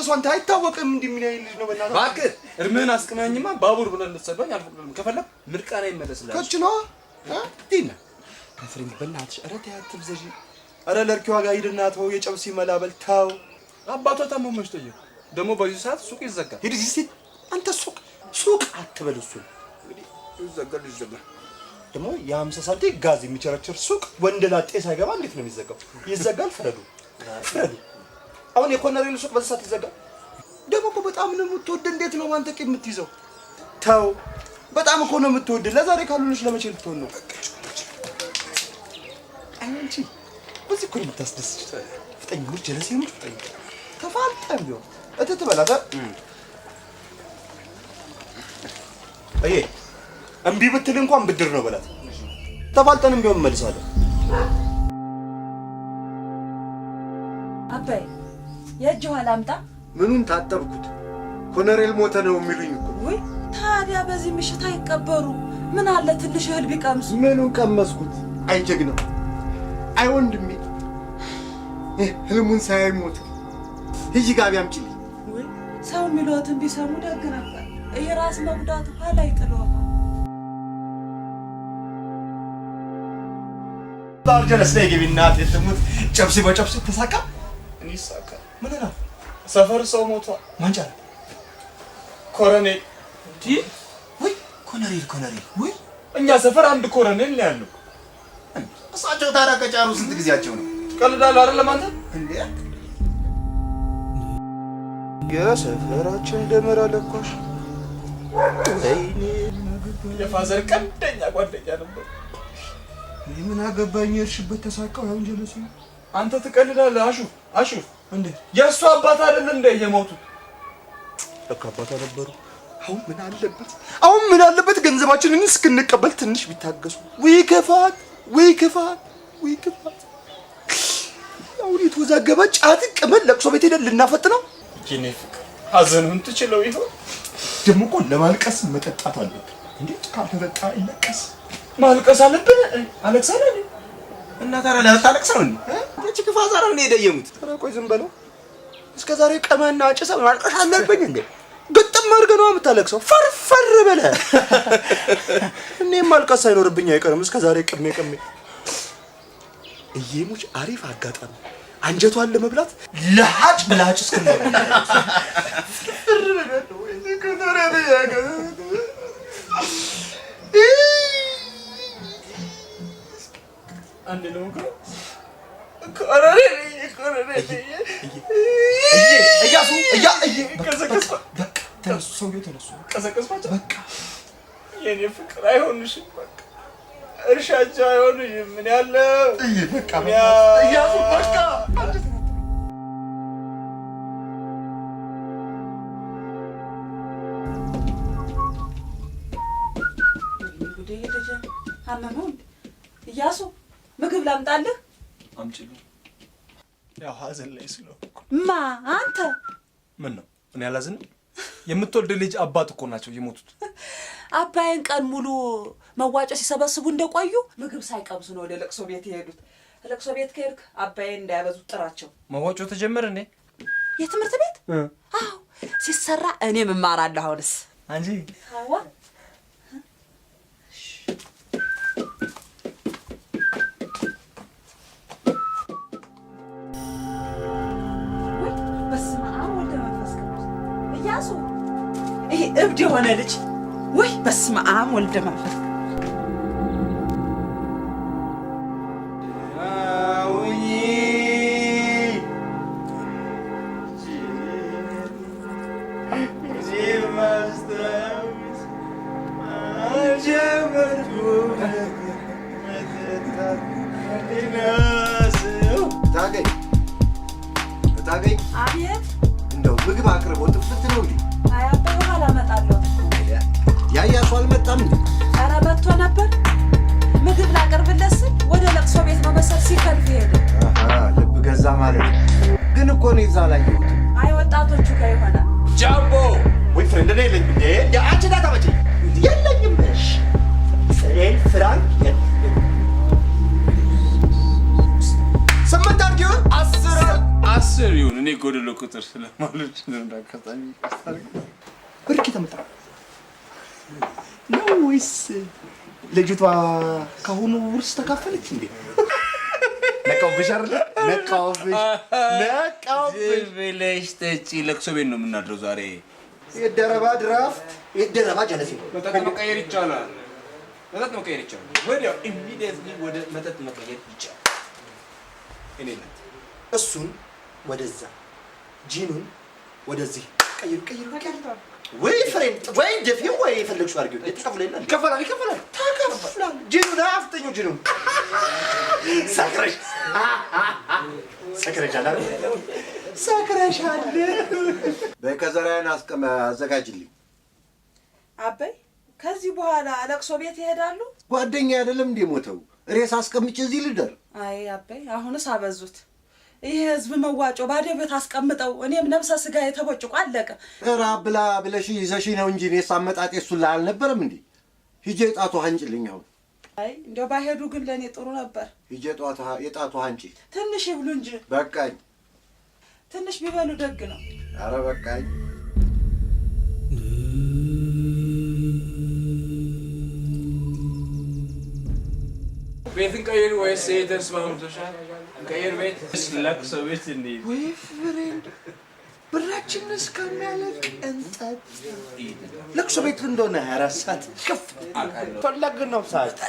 ጀለሱ አንተ አይታወቅም። እንዲህ ምን አይነት ልጅ ነው? በእናትህ እባክህ እርምህን አስቅመኸኝማ ባቡር ብለህ እንድትሰድበኝ አልፈቅድልም። ከፈለግ ምርቃና ይመለስልሃል። ከች ነው ዲና ፍሬንድ፣ በእናትሽ ኧረ ተይ አትብዘዢ። ኧረ ለእርኪዋ ጋር ሂድና ተው፣ የጨብሲ መላበል ተው። አባቷ ታሞ መች ጠየቁ? ደግሞ በዚህ ሰዓት ሱቅ ይዘጋል። ሂድ እዚህ ሴት አንተ ሱቅ ሱቅ አትበል። እሱን እንግዲህ ይዘጋል ይዘጋል። ደግሞ የ50 ሳንቲም ጋዝ የሚቸረችር ሱቅ ወንድ ላጤ ሳይገባ እንዴት ነው የሚዘጋው? ይዘጋል። ፍረዱ ፍረዱ። አሁን የኮነሬል ሱቅ በዚህ ሰዓት ይዘጋል? ደግሞ እኮ በጣም ነው የምትወድ። እንዴት ነው አንተ ቂም የምትይዘው? ተው፣ በጣም እኮ ነው የምትወድ። ለዛሬ ካልሆነች ለመቼ ልትሆን ነው? አይ አንቺ በዚህ እኮ ነው የምታስደስች። ፍጠኝ ሙች ጀለሴ ሙች ፍጠኝ። ተፋልጠን ቢሆን እትት በላት። እዬ እምቢ ብትል እንኳን ብድር ነው በላት። ተፋልጠንም ቢሆን እመልሳለሁ። አባዬ የእጅ ውሃ ላምጣ? ምኑን ታጠብኩት? ኮነሬል ሞተ ነው የሚሉኝ እኮ። ውይ ታዲያ በዚህ ምሽት አይቀበሩ። ምን አለ ትንሽ እህል ቢቀምሱ። ምኑን ቀመስኩት? አይ ጀግናው፣ አይ ወንድሜ፣ ህልሙን ሳያይ ሞተ። ሂጂ ጋቢ አምጪልኝ። ውይ ሰው የሚሉትን ቢሰሙ ደግ ነበር። ይሄ ራስ መጉዳቱ ኋላ ይጥለዋል። ጀለስ ላይ ግቢ እናቴ ትሙት። ጨብሲ በጨብሲ ተሳካ። እኔ ይሳካ። ምን ነው ሰፈር ሰው ሞቷል። ማን ጫረ? ኮረኔል። እንዲህ ወይ ኮነሬል ኮነሬል። ወይ እኛ ሰፈር አንድ ኮረኔል ነው ያለው። እሳቸው ታዲያ ከጫሩ ስንት ጊዜያቸው ነው? ቀልዳለህ አይደለም አንተ? እንዴ የሰፈራችን ደመራ ለኳሽ። ወይኔ የፋዘር ቀንደኛ ጓደኛ ነበር። እኔ ምን አገባኝ? የእርሽበት ተሳካው። ያው ጀለስ አንተ ትቀልዳለህ። አሹፍ አሹፍ፣ እንዴ የእሱ አባት አይደል እንደ የሞቱት? ለካ አባቷ ነበሩ። አሁን ምን አለበት? አሁን ምን አለበት ገንዘባችንን እስክንቀበል ትንሽ ቢታገሱ። ወይ ክፋት፣ ወይ ክፋት፣ ወይ ክፋት። አሁን የተወዛገበ ጫት ቅመን ለቅሶ ቤት ሄደን ልናፈጥ ነው። የኔ ፍቅር ሀዘኑን ትችለው ይሆን? ደግሞ እኮ ለማልቀስ መጠጣት አለብን። እንዴ ካልተጠጣ ይለቀስ። ማልቀስ አለብን። አለቅሳለሁ እኔ። እና ታዲያ ላታለቅስ ነው እንዴ? እቺ ክፋት ዛሬ ነው የደየሙት። ኧረ ቆይ ዝም በለው። እስከ ዛሬ ቀመና ጭሰህ ማልቀስ አለብኝ እንዴ? ግጥም አድርገህ ነው የምታለቅሰው። ፈርፈር ብለህ። እኔም ማልቀስ ሳይኖርብኝ አይቀርም። እስከ ዛሬ ቅሜ ቅሜ እየሙች አሪፍ አጋጣሚ አንጀቷን ለመብላት ለሃጭ በለሃጭ እስክንሆን ፍርፍር ብለህ ነው። አንዴ ልሞክረው። ኮረኔል ኮረኔል እያሱ እያ እየ ቀሰቀስኳ በቃ ተነሱ፣ ሰውዬው ተነሱ። ቀሰቀስኳቸው። በቃ የኔ ፍቅር አይሆንሽም። በቃ እርሻቸው አይሆንሽም። ምን ያለው እየ በቃ እያሱ በቃ ጉዴ ልጅ አመመው እንዴ? እያሱ ምግብ ላምጣልህ? አምጪልኝ። ያው ሀዘን ላይ ስለሆንኩ። ማ አንተ? ምን ነው እኔ አላዝንም? የምትወልድ ልጅ አባት እኮ ናቸው የሞቱት። አባዬን ቀን ሙሉ መዋጮ ሲሰበስቡ እንደቆዩ ምግብ ሳይቀምሱ ነው ወደ ለቅሶ ቤት የሄዱት። ለቅሶ ቤት ከሄድክ አባዬን እንዳያበዙ ጥራቸው። መዋጮ ተጀመረ እንዴ? የትምህርት ቤት? አዎ ሲሰራ እኔም እማራለሁ። አሁንስ አንቺ አዋ ወይ በስመ አብ ወልደ መንፈስ ቅዱስ። እያሱ ይሄ እብድ የሆነ ልጅ ወይ በስመ አብ ወልደ መንፈስ ታገኝ ታገኝ። አቤት። እንደው ምግብ አቅርቦ ጥፍት ነው እንዴ? አይ አባዬ ውሃ ላመጣለሁ። ያያሱ አልመጣም እንዴ? ኧረ መጥቶ ነበር። ምግብ ላቀርብለት ስል ወደ ለቅሶ ቤት ነው መሰል ሲከልፍ ሄደ። አሃ ልብ ገዛ ማለት ነው። ግን እኮ እኔ እዛ አላየሁትም። አይ ወጣቶቹ ጋር ይሆናል። ጃምቦ ወይ ፍሬንድ እኔ የለኝም እንዴ? አንቺ እንዳታመጪ የለኝም። እሺ ፍሬን ፍራንክ 8 አድርጊው። 10 10 ይሁን። እኔ ጎደሎ ቁጥር ስለማልች ነው እንዳጋጣሚ ብርክ ተመጣ ነው ወይስ ልጅቷ ከአሁኑ ውርስ ተካፈለች እንዴ? ነቃውብሽ አይደል? ነቃውብሽ ነቃውብሽ ብለሽ ጠጪ። ለቅሶ ቤት ነው የምናድረው ዛሬ። የደረባ ድራፍት የደረባ ጀለሴ መጠጥ መቀየር ይቻላል። መጠጥ መቀየር ይቻላል። ወዲያው immediately ወደ መጠጥ መቀየር ይቻላል። እኔ ናት እሱን ወደዛ ጂኑን ወደዚህ ቀይሩ ቀይሩ ቀይሩ። ወይ friend ወይ ደፊው ወይ የፈለግሽው አድርጊው። ተከፍሎ የለ ይከፈላል ይከፈላል ተከፍሏል። ጂኑን አፍጥኙ ጂኑን ሰክረሽ ሰክረሻል አይደል? ሰክረሻል። በከዘራዬን አስቀመ አዘጋጅልኝ። አበይ ከዚህ በኋላ ለቅሶ ቤት ይሄዳሉ? ጓደኛ አይደለም እንዴ ሞተው? ሬሳ አስቀምጬ እዚህ ልደር? አይ አበይ አሁንስ አበዙት። ይሄ ህዝብ መዋጮ ባዶ ቤት አስቀምጠው እኔም ነፍሰ ስጋ የተቦጭቆ አለቀ። ራብ ብላ ብለሽ ይዘሽ ነው እንጂ እኔስ አመጣጤ እሱን አልነበረም እንዴ? ሂጄ ጣቱ አንጭልኝ አሁን። አይ እንደው ባይሄዱ ግን ለኔ ጥሩ ነበር። ሂጄ የጣቱ አንጪ። ትንሽ ይብሉ እንጂ። በቃኝ። ትንሽ ቢበሉ ደግ ነው። አረ በቃኝ። ቤትን ቀይር ወይስ ተስማምቶሻል? ቀይር ቤት ለቅሶ ቤት እንሂድ። ወይ friend ብራችን እስከሚያልቅ እንጠጥ። ለቅሶ ቤት እንደሆነ 24 ሰዓት ክፍት ፈለግ ነው ሰዓት።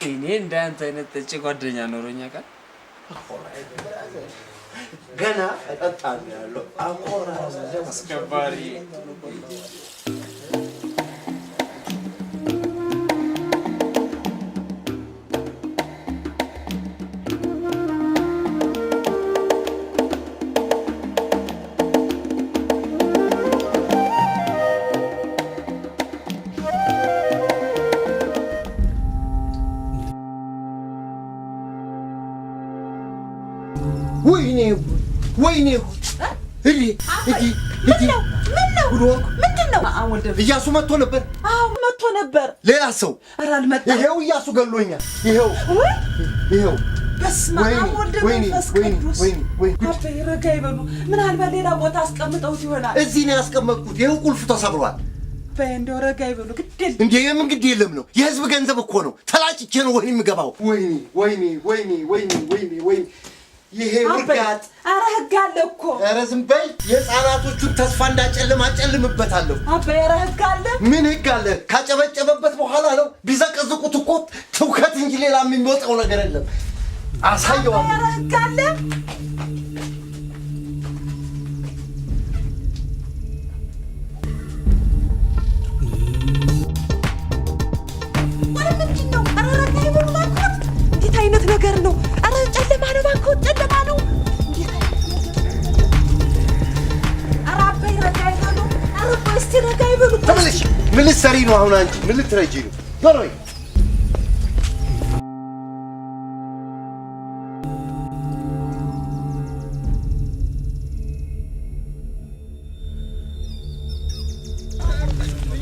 እኔ እንዳንተ አይነት ጠጪ ጓደኛ ኖሮኛ ቃል ገና እጠጣለሁ ያለው አኮራለሁ። አስከባሪ ወይኔ ወይኔ እዲ እዲ እዲ ምንድን ነው? እያሱ መጥቶ ነበር። አዎ መጥቶ ነበር። ሌላ ሰው ኧረ አልመጣም። ይሄው እያሱ ገሎኛል። ይሄው ይሄው በስመ አብ ወልደ መንፈስ ቅዱስ። አበይ ረጋ ይበሉ። ምናልባት ሌላ ቦታ አስቀምጠውት ይሆናል። እዚህ ነው ያስቀመጥኩት። ይሄው ቁልፉ ተሰብሯል። አበይ እንደው ረጋ ይበሉ። ግድ የለም እንዴ! የምን ግድ የለም ነው? የህዝብ ገንዘብ እኮ ነው። ተላጭቼ ነው ወህኒ የምገባው። ወይኔ ወይኔ ወይኔ ወይኔ ወይኔ ወይኔ ይሄ ውርጋት! ኧረ ህግ አለ እኮ። ኧረ ዝም በይ። የህፃናቶቹን ተስፋ እንዳጨልም አጨልምበታለሁ። አበይ ኧረ ህግ አለ። ምን ህግ አለ? ካጨበጨበበት በኋላ ነው ቢዘቀዝቁት እኮ ትውከት እንጂ ሌላ የሚወጣው ነገር የለም። አሳየዋለሁ። ኧረ ህግ አለ። ኧረ ምንድን ነው? ኧረ ረጋ ይበሉ እባክዎት። እንዴት አይነት ነገር ነው? ኧረ ጨለማ ነው እባክዎት፣ ጨለማ ነው። እንዴት አይነት ነገር ነው? ኧረ አበይ ረጋ ይበሉ። ኧረ ቆይ እስኪ ረጋ ይበሉ። ተመለሽ። ምን ልትሰሪ ነው አሁን አንቺ? ምን ልትረጂ ነው? ዞር በይ።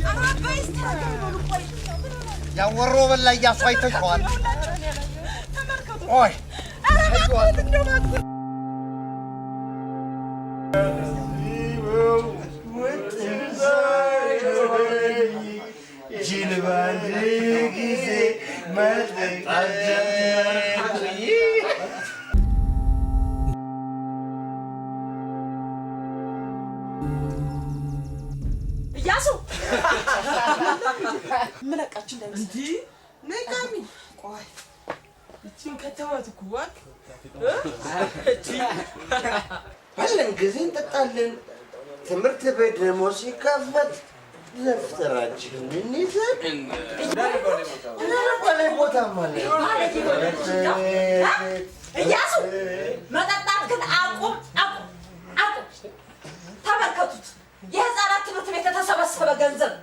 ኧረ አበይ እስኪ ረጋ ይበሉ። ቆይ ያወሮ በላ እያሱ አይተሽዋል። ተመልከቱ። ቆይ ኧረ እባክዎት እንደው እባክዎት። ጂን በአንድ ጊዜ መጠጣት ጀመርኩኝ። እያሱ ምለቃችሁ እንዳይመስላችሁ። ነይ ቃሚ። ቆይ እቺን ከተማት እኮ እባክህ። ባለን ጊዜ እንጠጣለን። ትምህርት ቤት ደግሞ ሲከፈት ደብተራችንን ይዘን ባለ ቦታ ማለት እያሱ መጠጣት ግን አቁም አቁም አቁም። ተመልከቱት፣ የህፃናት ትምህርት ቤት የተሰበሰበ ገንዘብ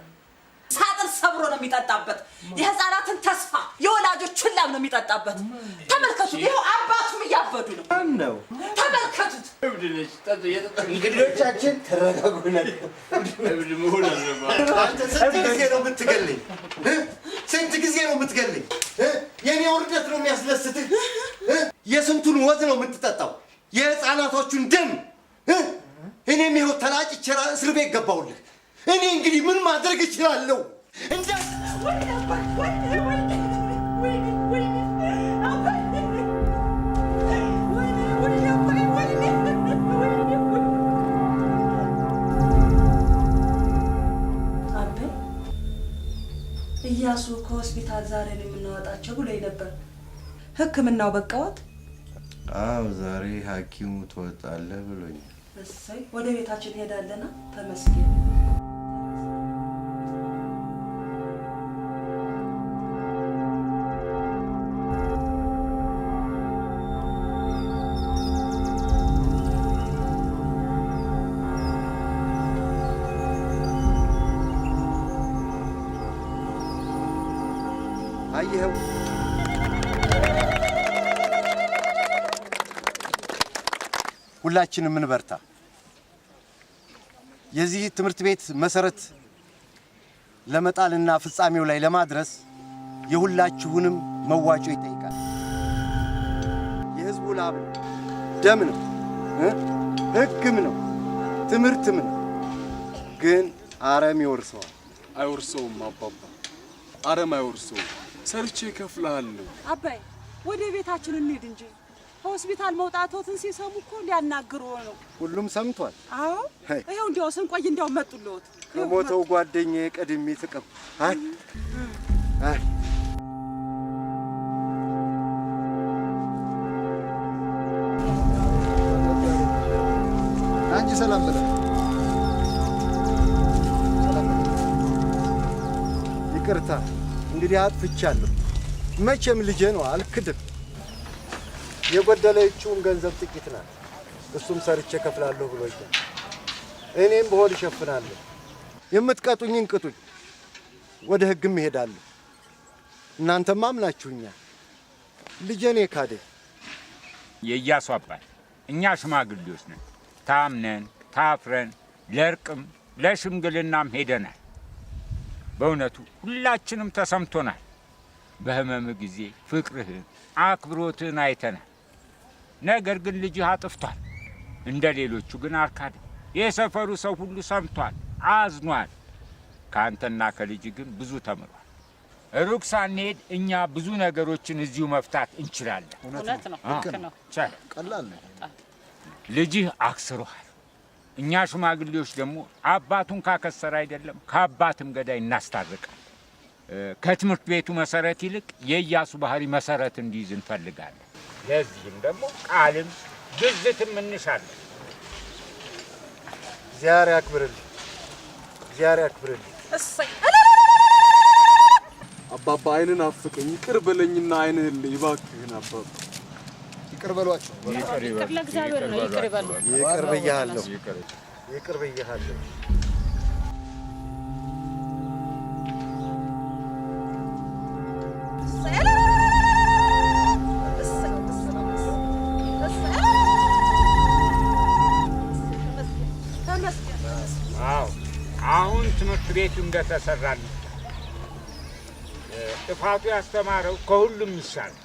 ሳጥን ሰብሮ ነው የሚጠጣበት። የህፃናትን ተስፋ የወላጆችን ላብ ነው የሚጠጣበት። ተመልከቱት፣ ይኸው አባቱም እያበዱ ነው። ማነው? ተመልከቱት። እብድ ነች። ጠጡ እየጠጣች እንግዶቻችን ተረጋጉ። እብድ መሆን አለባት። አንተ ስንት ጊዜ ነው የምትገልኝ? ስንት ጊዜ ነው የምትገልኝ? የኔ ውርደት ነው የሚያስደስትህ? የስንቱን ወዝ ነው የምትጠጣው? የህፃናቶቹን ደም አቤ እያሱ ከሆስፒታል ዛሬ ነው የምናወጣቸው ብሎኝ ነበር። ሕክምናው በቃዎት? አዎ ዛሬ ሐኪሙ ትወጣለህ ብሎኛል። እሰይ ወደ ቤታችን ሄዳለና ተመስገን። አየኸው ሁላችንም እንበርታ። የዚህ ትምህርት ቤት መሰረት ለመጣልና ፍጻሜው ላይ ለማድረስ የሁላችሁንም መዋጮ ይጠይቃል። የህዝቡ ላብ ነው፣ ደም ነው፣ ህግም ነው፣ ትምህርትም ነው። ግን አረም ይወርሰዋል። አይወርሰውም አባባ፣ አረም አይወርሰውም። ሰርቼ እከፍልሃለሁ። አባይ ወደ ቤታችን እንሂድ እንጂ ሆስፒታል መውጣቶትን ሲሰሙ እኮ ሊያናግሩ ነው። ሁሉም ሰምቷል። አዎ ይኸው እንዲያው ስንቆይ እንዲያው መጡልዎት። ከሞተው ጓደኛዬ ቀድሜ ተቀብ አይ አይ አንቺ ሰላም ብለህ ሰላም ብለህ። ይቅርታ እንግዲህ አጥፍቻለሁ። መቼም ልጄ ነው አልክድም። የጎደለችውን ገንዘብ ጥቂት ናት። እሱም ሰርቼ ከፍላለሁ ብሎኛል። እኔም ብሆን እሸፍናለሁ። የምትቀጡኝን ቅጡኝ፣ ወደ ህግም እሄዳለሁ። እናንተማ አምናችሁኛል። ልጄን የካደኝ የኢያሱ አባት እኛ ሽማግሌዎች ነን። ታምነን ታፍረን ለእርቅም ለሽምግልናም ሄደናል። በእውነቱ ሁላችንም ተሰምቶናል። በህመምህ ጊዜ ፍቅርህን አክብሮትህን አይተናል። ነገር ግን ልጅህ አጥፍቷል። እንደ ሌሎቹ ግን አልካደም። የሰፈሩ ሰው ሁሉ ሰምቷል፣ አዝኗል። ከአንተና ከልጅህ ግን ብዙ ተምሯል። ሩቅ ሳንሄድ እኛ ብዙ ነገሮችን እዚሁ መፍታት እንችላለን። እውነት ነው። ልክ ነው። ቀላል ነው። ልጅህ አክስሮሃል። እኛ ሽማግሌዎች ደግሞ አባቱን ካከሰረ አይደለም ከአባትም ገዳይ እናስታርቃለን። ከትምህርት ቤቱ መሰረት ይልቅ የኢያሱ ባህሪ መሰረት እንዲይዝ እንፈልጋለን። ለዚህም ደግሞ ቃልም ግዝትም እንሻለን። እግዚአብሔር ያክብርልኝ፣ እግዚአብሔር ያክብርልኝ። እሰይ አባባ አይንን አፍቀኝ፣ ይቅር በለኝና አይንህን ልይ እባክህን አባባ። ይቅር በሏቸው። ይቅር ለእግዚአብሔር ነው። ይቅር ይበሉ። ይቅር ብያለሁ፣ ይቅር ብያለሁ። አዎ አሁን ትምህርት ቤቱ እንደተሰራ ጥፋቱ ያስተማረው ከሁሉም ይሻላል።